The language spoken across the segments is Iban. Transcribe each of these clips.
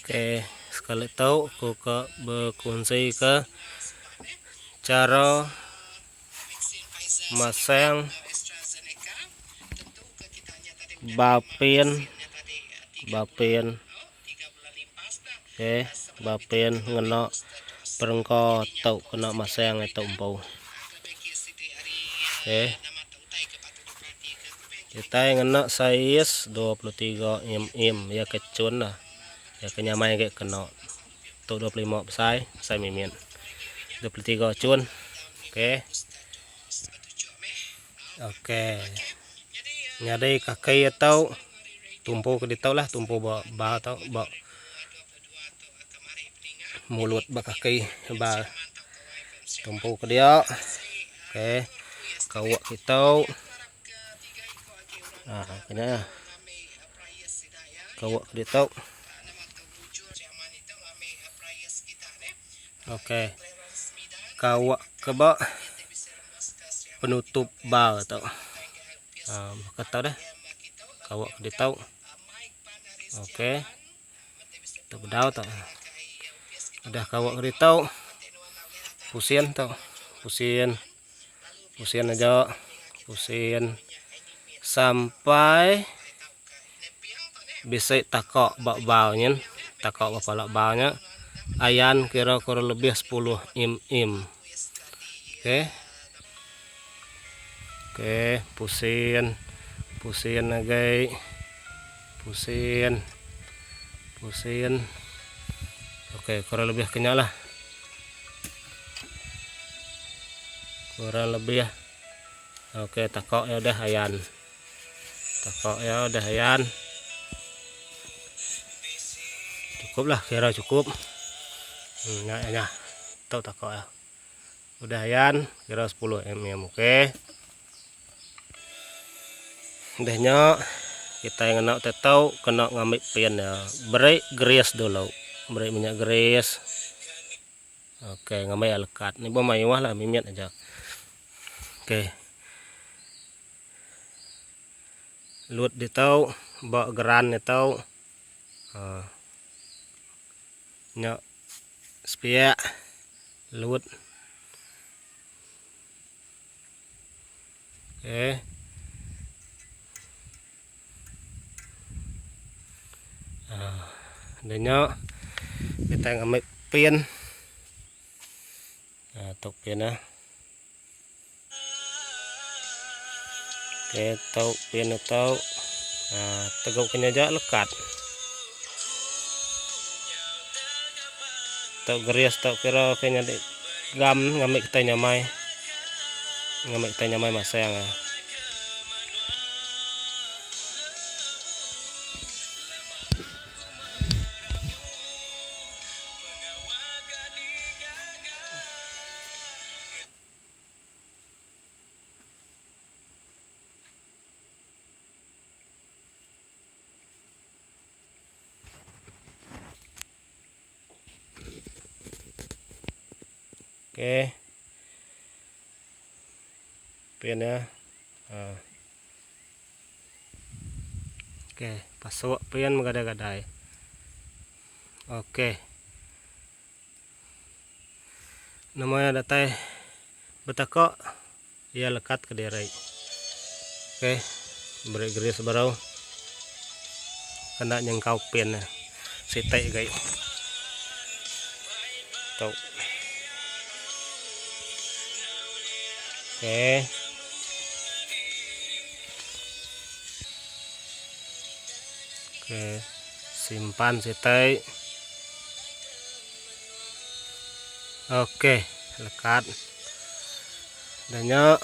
Ok sekali tu aku ka bekunsi ka chara masang bapin bapin ok bapin ngena perengka tu kena masang itu empu ok. Kitai ngena saiz 23 mm iya ke chun lah. Iya ke nyamai agi kena. Tu 25 besai, besai mimit. 23 chun. Okey. Okey. Nyadi kaki iya tu tumpu ke ditu lah, tumpu ba ba tu ba mulut ba kaki ba tumpu ke dia. Okey. Kawak kitu. Ha kena ya. Kawak ke ditu. Okey. Kawak ke ba penutup ba tu. Ha kata dah. Kawak ke ditu. Okey. Tu bedau tu. Udah kawak ke ditu. Pusin tu. Pusin. Pusin aja. Pusin sampai bisi taka ba bau nyin. Taka ba pala bau nya. Ayan kira kurang lebih 10 mm. Okey. Okey, pusin. Pusin agi. Pusin. Pusin. Okey, kurang lebih kenya lah. Kurang lebih. Okey, takok ya udah ayan. Takok ya udah ayan. Cukup lah, kira cukup. Hmm, nya nya. Tok takok ya. Udah ayan kira 10 mm okey. Udah nya kitai ngena utai tau kena ngambi pin iya. Beri grease dulu. Beri minyak grease. Okey ngambi iya lekat. Ni mayuh lah mimit aja. Okey. Lut ditu ba geran ditu. Ha. Nya sepiak lut. Okey. Ha, dah nya kita ngambil pin. Ha, tok pin ah. Okey, tok pin atau ha, teguk kena jak lekat. Tok geris tok kira ke nyadi gam ngambi kitai nyamai. Ngambi kitai nyamai masang ah. Okey. Pin ya. Ha. Okey, pasuk pin megadai-gadai. Okey. Nama ya datai betakok iya lekat kediri. Okey, beri grease baru. Kena nyengkau pin ne. Siti agi. Tu. Okey. Okey, simpan siti. Okey, lekat. Dah nya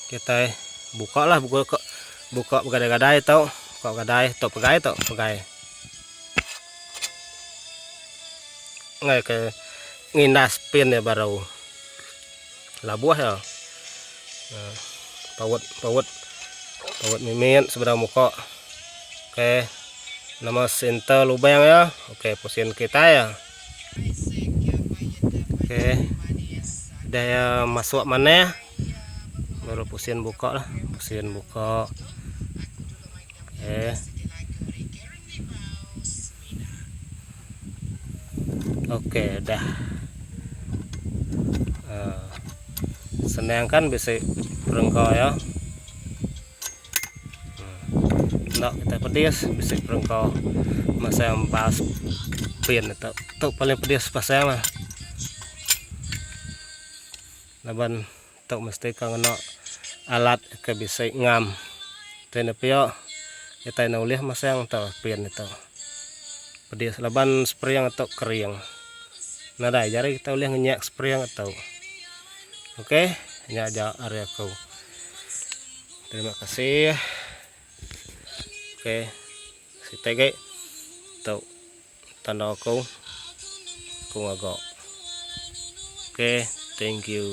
kitai buka lah buka buka begadai-gadai tu, buka begadai tu pegai tu pegai. Ngai ke ngindas pin iya baru. Labuh iya. Paut paut paut mimit sebedau muka. Okey. Nama center lubang iya. Okey pusin kitai iya. Okey. Udah iya masuk manah baru pusin buka lah. Pusin buka. Okey. Ok dah. Uh, senang kan bisi perengka ya. Enda kita pedis bisi perengka masang bas pin tu. Tu paling pedis pasang lah. Laban tu mesti ka ngena alat ke bisi ngam. Ti ne pia kitai enda ulih masang tu pin tu. Pedis laban spring tu kering. Nadai jari kitai ulih ngenyak spring tu. Okey nya aja ari aku. Terima kasih. Okey. Siti agi tu tanda aku. Aku ngaga. Okey, thank you.